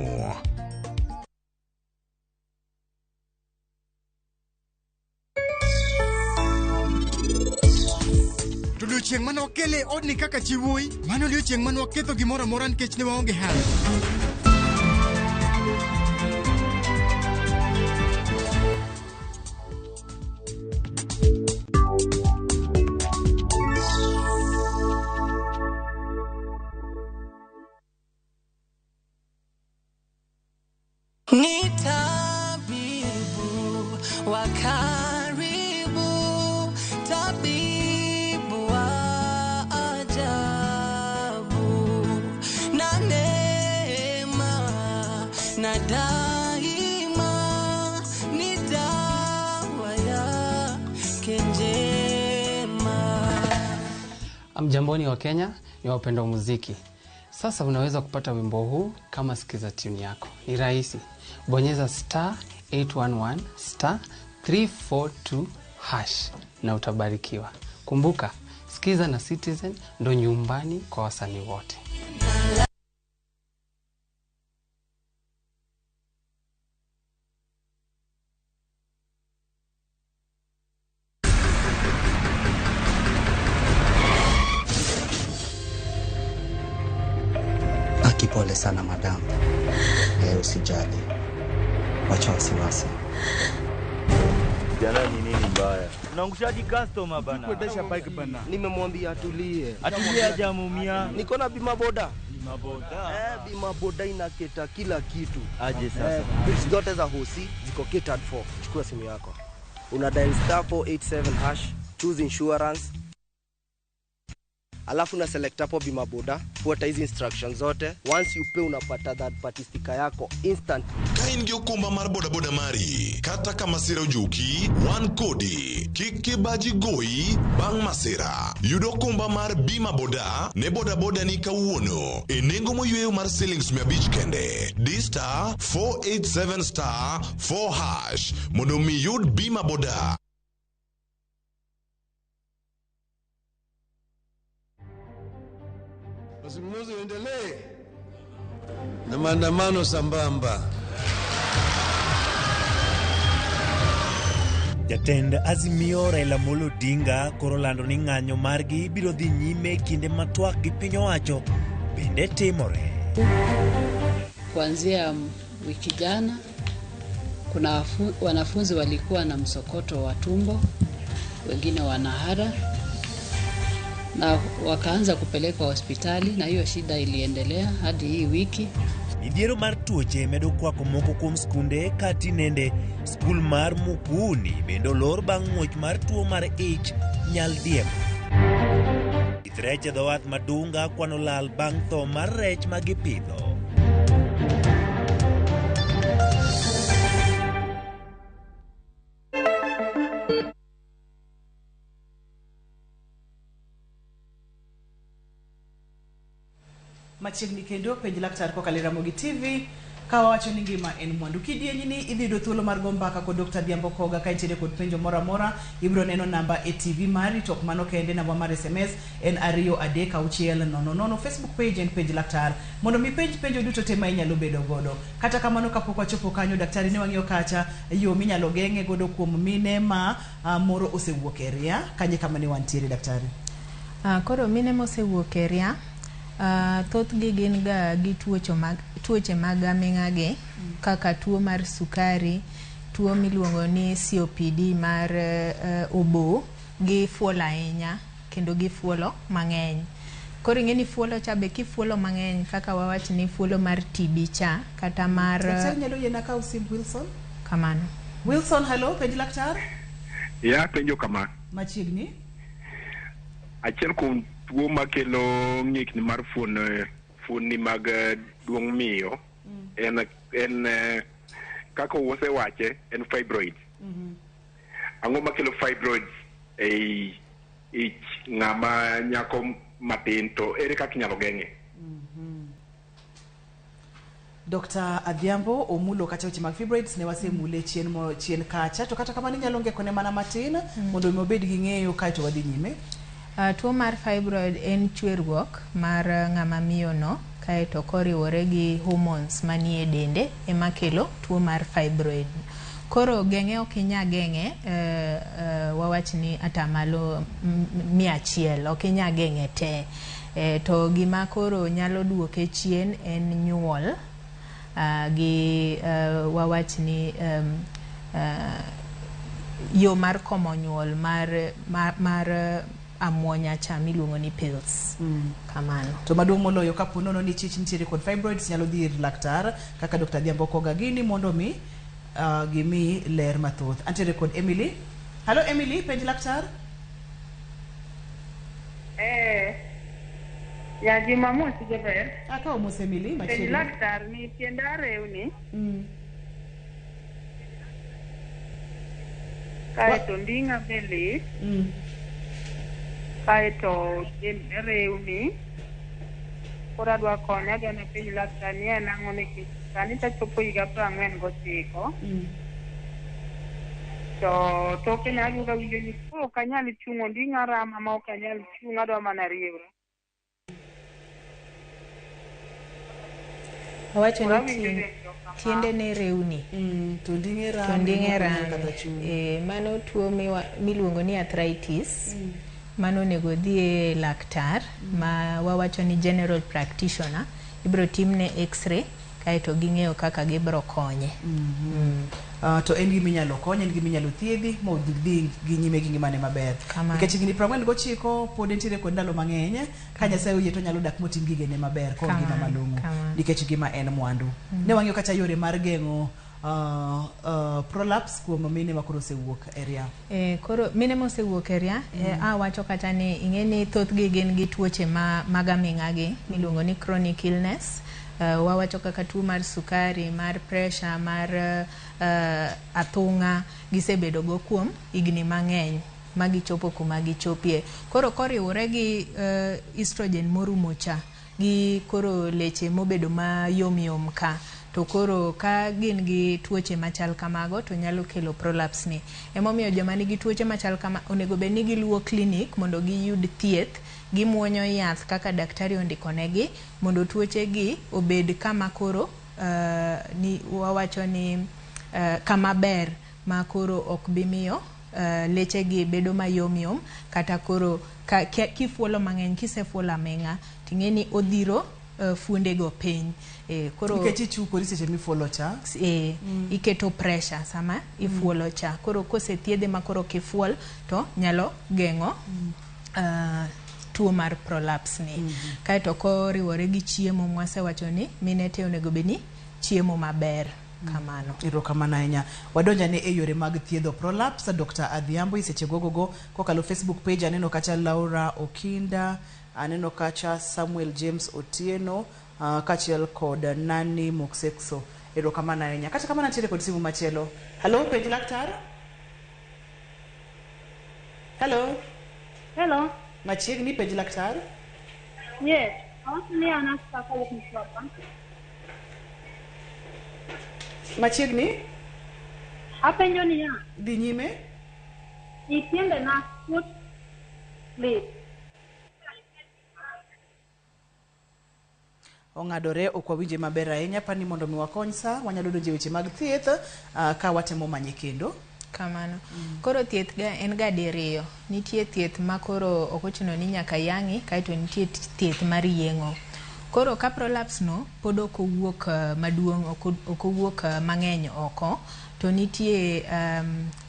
To odiochieng' mane wakele odni kaka chi wuoyi, mano odiochieng' mane waketho gimoro amora nikech ne waonge hawi. Ni tabibu wa karibu, tabibu wa ajabu, na neema na daima ni dawa yake njema. Amjamboni wa Kenya, ni wapenda muziki. Sasa unaweza kupata wimbo huu kama sikiza tune yako. Ni rahisi. Bonyeza star 811 star 342 hash na utabarikiwa. Kumbuka, sikiza na Citizen ndo nyumbani kwa wasanii wote. Pole sana madam. Usijali. Wacha wasiwasi. Jana ni nini mbaya? Unaangushaji customer bana. Kuendesha bike bana. Nimemwambia atulie. Atulie hajamuumia. Niko na bima boda. Bima boda. Bima boda inaketa kila kitu. Aje sasa. Bills zote za hosi ziko catered for. Chukua simu yako. Una dial star 487 hash, choose insurance. Alafu na select hapo bima boda, fuata hizi instructions zote. Once you pay unapata third party sticker yako instant. Ka in gi okumba mar bodaboda mari, kata ka masira ojuki, wan kodi. Kik kibaji goyi bang' masira. Yud okumba mar bima boda ne bodaboda ni kawuono e nengo moyweyo mar siling 500 kende. Di star 487 star 4 hash mondo mi yud bima boda. Mazungumzo yaendelee na maandamano sambamba. Jatend Azimio Raila Amolo Odinga koro lando ni ng'anyo margi biro dhi nyime kinde ma twak gi piny owacho bende timore. Kuanzia wiki jana kuna wanafunzi walikuwa na msokoto wa tumbo, wengine wanahara na wakaanza kupelekwa hospitali, na hiyo shida iliendelea hadi hii wiki. Midhiero mar tuoche medo kwako moko kuom skunde ka tinende skul mar Mukuni bende olor bang' muoch mar tuo mar ich nyaldiema. Pith rech e dho wath ma Dunga kwano lal bang' tho mar rech ma gipidho. Machiegni kendo penj laktar kokalo e Ramogi TV ka wawacho ni ngima en mwandu. Kidieny ni idhi yudo thuolo mar go mbaka kod Dr. Adhiambo Koga ka intiere kod penjo moro amora, ibiro neno namba e TV mari to ok mano kende namba mar SMS en 23600. Facebook page en penj laktar. Mondo mi penj penjo duto te ma inyalo bedo godo. Kata kamano kapok wachopo kanyo daktari ne wang'iyo kacha yo minyalo geng'e godo kuom mine ma moro osewuok e ria. Kanye kama ne wantiere daktari? Koro mine mosewuok e ria thothgi gin ga gi tuoche mag aming'a gi kaka tuo mar sukari, tuo miluongo ni COPD mar obo, gifuolo ahinya kendo gifuolo mang'eny. Koro ing'e ni fuolo cha be kifuolo mang'eny kaka wawach ni fuolo mar TB cha kata mar Daktari nyalo yiena kawo simb Wilson? Kamano. Wilson, hello, penj laktar. Ya penjo kama. Machiegni. Achiel kuom tuo makelo ng'ikni mar fuonni mag duong' miyo en kaka osewache en fibroid. Ang'o makelo fibroids ei ich ng'ama nyako matin to ere kaka inyalo geng'e? Dr. Adhiambo omulo kacha weche mag fibroids ne wasemule chien kacha to kata kamano inyalo ngekone mana matin mondo mi obed gi ng'eyo kaeto wadhi nyime. Tuo mar fibroid en chwerruok mar ng'ama miyo no kaeto koriwore gi hormones manie dende ema kelo tuo mar fibroid. Koro geng'e ok inyal geng'e, wawach ni atamalo 100 ok inyal geng'e te. To gima koro nyalo duoke chien en nyuol gi wawach ni yo mar komo nyuol mar amuonya cha miluongo ni pills. Kamano. To maduong' moloyo kapo nono ni chich nitiere kod fibroids nyalo dhi ir laktar kaka Dr. Adhiambo Koga gini mondo mi gimi ler mathoth. Antiere kod Emily. Hello Emily, penj laktar. Ya Jumamosi jaber. Akawo mos Emily machiegni. Penj laktar ni tienda rewni. Kaeto nding'a be lit. Kaeto rewni. Koro adwa konye adwa napenj laktar ni en ang'o nikech sani tachopo higa 49. To toke ne aduogo awinjo ni koro ok anyal chung' onding'a rama ma ok anyal chung' adwa mana riewra. Owacho ni tiende ne rewni. To nding'e rame. Mano tuo miluongo ni arthritis. Mano onego dhi e laktar ma wawacho ni general practitioner. Ibiro timne x-ray kaeto ging'eyo kaka gibiro konye. To en gima inyalo kony, en gima inyalo thiedhi ma odhi gi nyime gi ngimane maber. Nikech higni 49 pod entiere kod ndalo mang'eny, ka Nyasaye oyie to onyalo dak motim gigene maber ka ngima malong'o nikech ngima en mwandu. Ne wang'iyo kata yore mar geng'o prolapse kuom mine ma koro osewuok e ria. Koro mine mosewuok e ria, awacho kata ni ing'e ni thothgi gin gi tuoche mag aming'a gi miluongo ni chronic illness. Wawacho kaka tuo mar sukari, mar pressure, mar athung'a gisebedo go kuom higni mang'eny magichopo kuma gichopie. Koro koriwore gi estrogen morumo cha gi koro leche mobedo mayom yom ka, to koro ka gin gi tuoche machal kamago to nyalo kelo prolapse ni. Emomiyo joma nigi tuoche machal kama onego bed ni giluwo clinic mondo giyud thieth, gimuonyo yath kaka daktari ondikonegi mondo tuoche gi obed kama koro ni wawacho ni kama ber ma koro ok bi miyo leche gi bedo mayom yom kata koro kifuolo mang'eny kisefuolo aming'a ting'e ni odhiro fuondego piny. Koro nikech ichukori seche mifuolo cha iketo pressure sama ifuolo cha. Koro kosethiedhe ma koro kifuol to nyalo geng'o tuo mar prolapse ni. Kaeto koriwore gi chiemo mwasewacho ni mine te onego bed ni chiemo maber. Kamano. Erokamano ahinya. Wadonjane e yore mag thiedho prolapse, Dr. Adhiambo e seche gogogo kokalo Facebook page aneno kacha Laura Okinda, aneno kacha Samuel James Otieno, kaachiel kod Nani Moksekso. Erokamano ahinya. Kata kamano nitiere kod simu machielo. Hello, penj laktar. Hello. Hello. Machiegni penj laktar. Yes. Awacho ni an Aska kawuok Mtwapa. Machiegni? Apenjo niya. Dhi nyime. I tiendena kuot lit. Ong'adore ok wawinje maber ahinya pani mondo mi wakony sa wanyalo donjo e weche mag thieth ka watemo manye kendo. Kamano. Koro thieth ga en ga diriyo. Nitie thieth ma koro ok ochuno ni nyaka yang'i, kaeto nitie thieth mar yeng'o. Koro ka prolapse no pod ok owuok maduong', ok owuok mang'eny oko, to nitie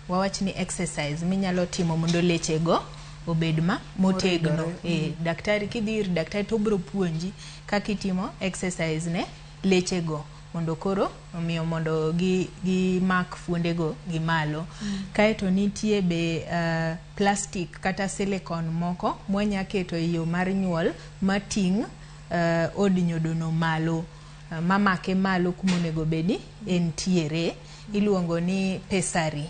wawach ni exercise minyalo timo mondo leche go obed ma motegno. Daktari kidhi ir daktari to obiro puonji kaka itimo exercise ne leche go mondo koro omiyo mondo gi mak fuondego gi malo. Kaeto nitie be plastic kata silicone moko mwanya keto e yo mar nyuol mating' od nyodono malo, mamake malo kumonego bed ni entiere. Iluongo ni pessary.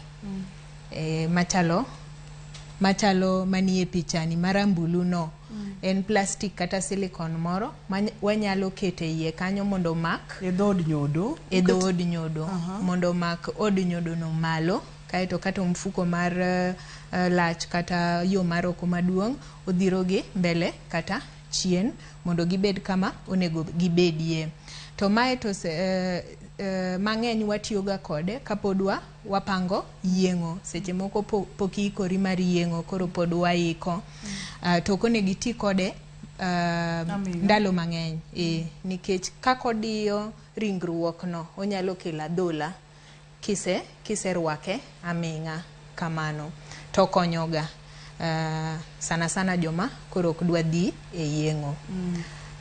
Machalo manie pichani marambulu no. En plastic kata silicone moro wanyalo keto e iye kanyo mondo omak e dhood nyodo. E dhood nyodo. Mondo omak od nyodo no malo, kaeto kata mfuko mar lach kata yo mar oko maduong' odhiro gi mbele kata chien mondo gibed kama onego gibedie. To mae to mang'eny watiyoga kode kapod wapango yieng'o. Seche moko pok iikori mar yieng'o, koro pod waiko. To ok onego iti kode ndalo mang'eny, nikech kaka odiyo ringruok no onyalo kelo adhola kiserwake aming'a kamano. To konyoga sana sana joma koro ok dwa dhi e yieng'o.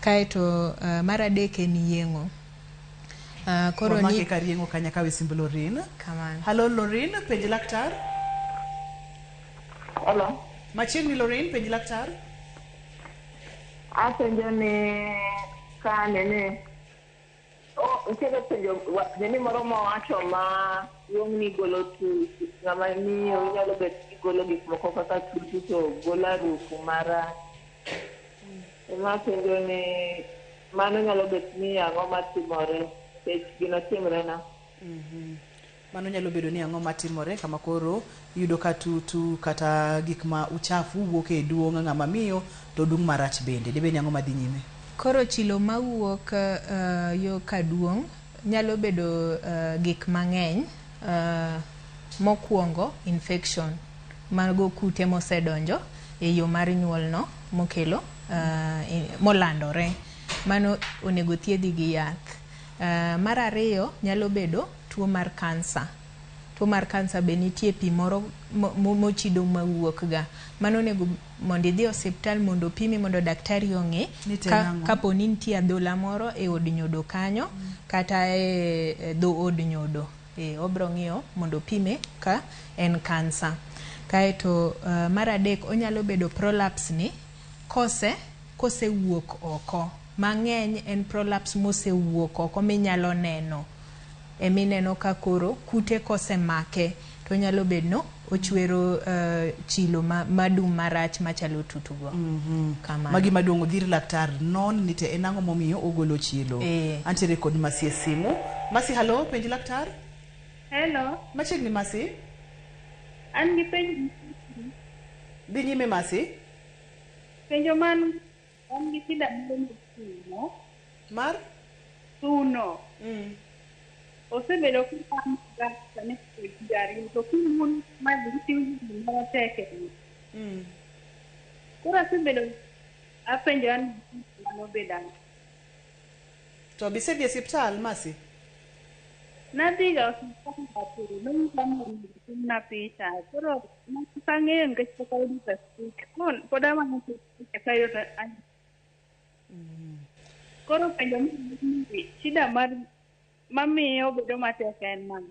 Kaeto mar adek en yieng'o. Koro wamake ni kar yieng'o kanya kawe simb Lorin. Kamano. Hello Lorin, penj laktar. Hello. Machiegni Lorin, penj laktar. Apenjo ni ka nene nitiere penjo nini moro mowacho ma duong' ni golo tutu, ng'ama miyo inyalo bet ni golo gik moko kaka tutu to golo harufu marach. Ema apenjo ni mano nyalo bet ni ang'o matimore nikech gino timre na. Mano nyalo bedo ni ang'o matimore kama koro iyudo ka tutu kata gik ma uchafu wuok e duong' ng'ama miyo to dung' marach bende. Dibed ni ang'o madhi nyime? Koro chilo mawuok yo kaduong' nyalo bedo gik mang'eny. Mokwongo infection, mago kute mosedonjo e yo mar nyuol no mokelo molandore. Mano onego thiedhi gi yath. Mar ariyo nyalo bedo tuo mar kansa. Tuo mar kansa be nitie pi moro mochido mawuok ga. Mano onego mondo idhi e osiptal mondo opimi mondo daktari ong'i kapo ni nitie adhola moro e od nyodo kanyo kata e dho od nyodo. Obro ng'iyo mondo opime ka en kansa. Kaeto mar adek onyalo bedo prolapse ni kosewuok oko. Mang'eny en prolapse mosewuok oko minyalo neno. Emineno ka koro kute kosemake to nyalo bedo no ochwero chilo madum marach machalo tutugo. Kamano. Magi maduong' odhir laktar non ni te en ang'o momiyo ogolo chilo. Antiere kod Masi e simu. Masi, hello, penj laktar. Hello. Machiegni Masi. An gi penjo. Dhi nyime Masi. Penjo man an gi shida moro mar thuno. Mar? Thuno. Osebedo ka sani higa ariyo to kimun ma giting'o gimoro tek e iye. Koro asebedo apenjo an mano bedo ang'o. To bisedhi e osiptal Masi? Nadhiga osiptal to nonyisa ni onego timna picha. Koro pok ang'eyo nikech pok ayudo certificate. Koro pod amanyo certificate kayudo to Koro penjo ni shida mar mamiyo bedo matek en mano.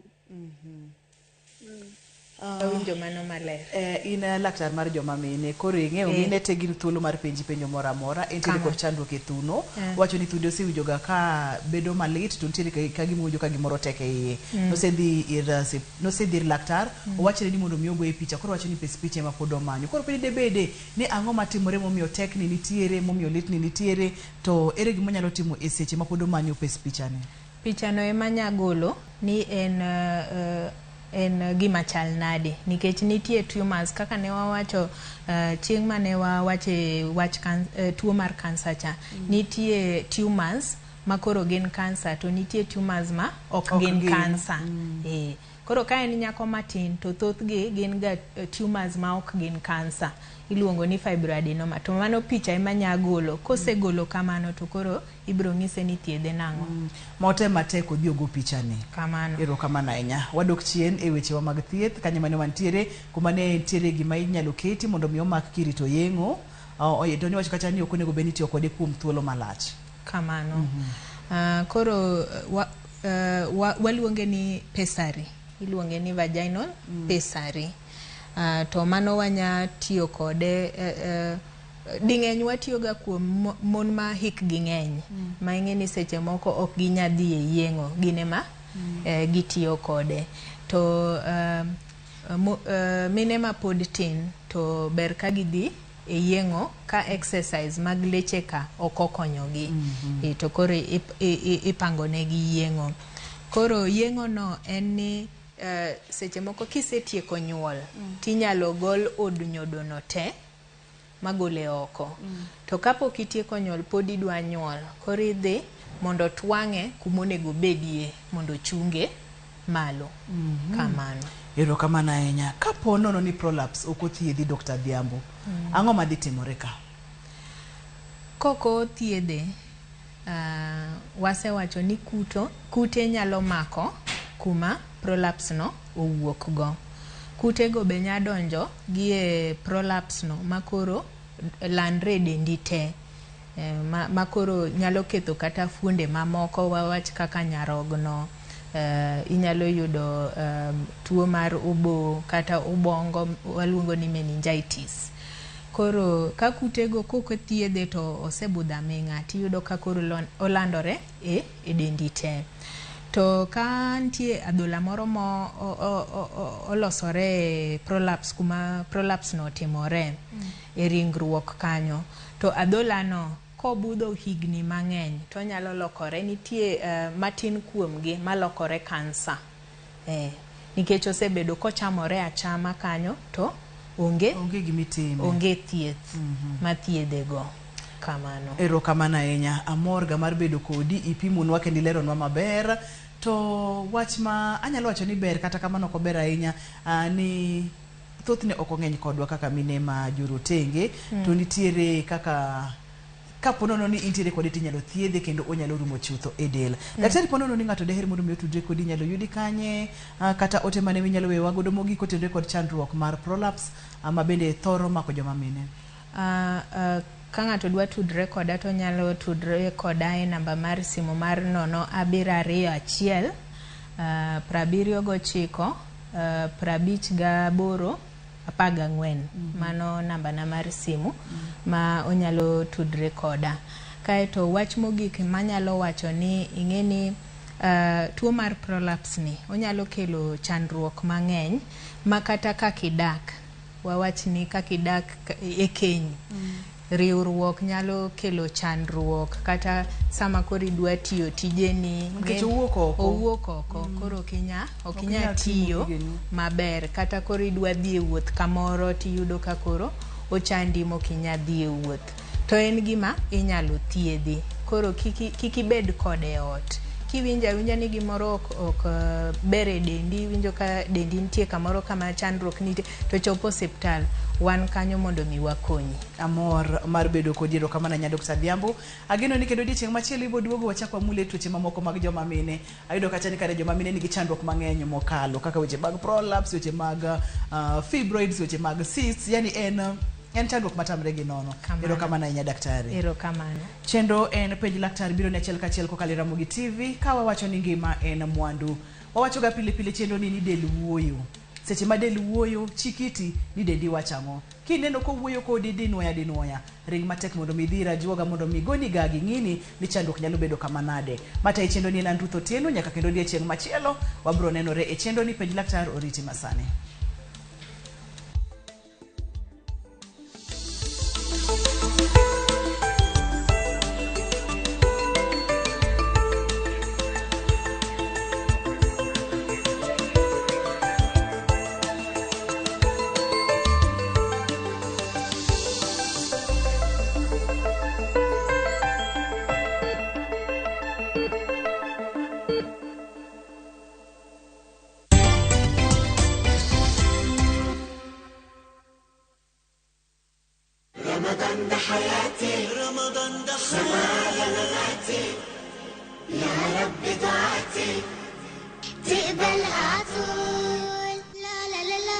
Awinjo mano maler. In laktar mar joma mine, koro ing'eyo mine te gin thuolo mar penji penjo moro amora. Entiere kod chandruok e thuno. Wacho ni thunde osewinjoga ka bedo malit to nitiere ka gima owinjo ka gimoro tek e iye. Nosedhi ir laktar, owachone ni mondo mi ogoye picha, koro owacho ni pes picha ema pod omanyo. Koro penjo debede ni ang'o matimore momiyo tekni nitiere, momiyo litni nitiere, to ere gima onyalo timo e seche ma pod omanyo pes pichani? Pichano ema nya golo ni en gima chal nade, nikech nitie tumors kaka ne wawacho chieng' mane wawache wach tuo mar kansa cha. Nitie tumors ma koro gin kansa to nitie tumors ma ok gin kansa. Koro ka en nyako matin to thothgi gin ga tumors ma ok gin kansa, iluongo ni fibroadenoma. To mano picha ema nya golo. Kosegolo kamano to koro ibiro ng'ise ni thiedhe nang'o. Ma otem matek odhi ogo pichani. Kamano. Erokamano ahinya. Wadok chien e wechewa mag thieth kanye mane wantiere, kuma ne nitiere gima inyalo keti mondo mi omak kirito yeng'o. To niwacho kacha ni ok onego bed ni itiyo kode kuom thuolo malach. Kamano. Koro waluonge ni pessary. Iluonge ni vaginal pessary. To mano wanya tiyo kode ding'eny watiyoga kuom mon ma hikgi ng'eny, ma ing'e ni seche moko ok ginya dhi e yeng'o, gin ema gitiyo kode. To mine ma pod tin to ber ka gidhi e yeng'o ka exercise mag leche ka ok okonyogi. To koro ipango negi yeng'o. Koro yeng'o no en ni seche moko kisetieko nyuol, tinyalo gol od nyodo no te magole oko. To kapok itieko nyuol pod idwa nyuol, koro idhi mondo twang'e kumonego bedie mondo ochunge malo. Kamano. Erokamano ahinya. Kapo nono ni prolapse ok othiedhi, Dr. Adhiambo, ang'o madhi timore ka? Kok othiedhe, wasewacho ni kute nyalo mako kuma prolapse no owuok go. Kutego be nya donjo gi e prolapse no makoro landre e dendi te. Makoro nyalo ketho kata fuonde mamoko, wawach kaka nyarogno, inyalo yudo tuo mar obo kata ubongo waluongo ni meningitis. Koro ka kutego kok othiedhe to osebudho aming'a, tiyudo ka koro olandore e dendi te. To ka nitie adhola moro mo olosore e prolapse kuma prolapse no otimore e ringruok kanyo, to adhola no kobudho higni mang'eny to onyalo lokore. Nitie matin kuomgi malokore kansa, nikech osebedo kochamore achama kanyo to onge gimitime, onge thieth mathiedhe go. Kamano. Erokamano ahinya. Amor ga mar bedo kodi, ipimonwa kendo ileronwa maber. To wach ma anyalo wacho ni ber kata kamano ok ober ahinya, ni thothne ok ong'eny kodwa kaka mine ma jorotenge. To nitiere kaka kapo nono ni intiere kode tinyalo thiedhe kendo onyalo rumo chutho e del. Daktari, po nono ni ng'ato deher mondo mi otudre kodi, inyalo yudi kanye, kata ote mane minyalo weyowa godo mogik kotenore kod chandruok mar prolapse, ma bende thoro mako joma mine? Ka ng'ato dwa tudre koda to onyalo tudre koda e namba mar simu mar 0721 79 58 14. Mano namba na mar simu ma onyalo tudre koda. Kaeto wach mogik manyalo wacho ni ing'e ni tuo mar prolapse ni onyalo kelo chandruok mang'eny ma kata kaka idak, wawach ni kaka idak e keny, riwruok nyalo kelo chandruok, kata sama koro idwa tiyo tijeni nikech owuok oko. Owuok oko, koro ok inya tiyo maber. Kata koro idwa dhi e wuoth kamoro tiyudo ka koro ochandi mok inya dhi e wuoth. To en gima inyalo thiedhi. Koro kik ibed kode e ot. Kiwinjo awinja ni gimoro ok ber e dendi, iwinjo ka dendi nitie kamoro kama chandruok nitie, to chop osiptal, wan kanyo mondo mi wakonyi. Amor mar bedo kodi, erokamano ahinya Dr. Adhiambo. Ageno ni kendo odiochieng' machielo ibiro duogo wachak wamule tuoche mamoko mag joma mine. Ayudo kacha ni kare joma mine nigi chandruok mang'eny mokalo kaka weche mag prolapse, weche mag fibroids, weche mag cysts, yani en En chandruok matamre gi nono. Kamano. Erokamano ahinya daktari. Erokamano. Chenro en penj laktar biro ne achiel kachiel kokalo e Ramogi TV ka wawacho ni ngima en mwandu. Wawacho ga pile pile chenro ni del wuoyo. Seche ma del wuoyo, chikiti ni dendi wacho ang'o. Kineno kowuoyo kodi dinuoya dinuoya, ring matek mondo mi idhi ir ajuoga mondo mi goni gagi ng'ini ni chandruok nyalo bedo kama nade. Matayi chenro ni en an Ruth Otieno nyaka kendo odiechieng' machielo wabro nenore e chenro ni penj laktar oriti masani. رمضان ده حياتي، رمضان ده حياتي، مماتي، يا رب دعاتي تقبلها عطول.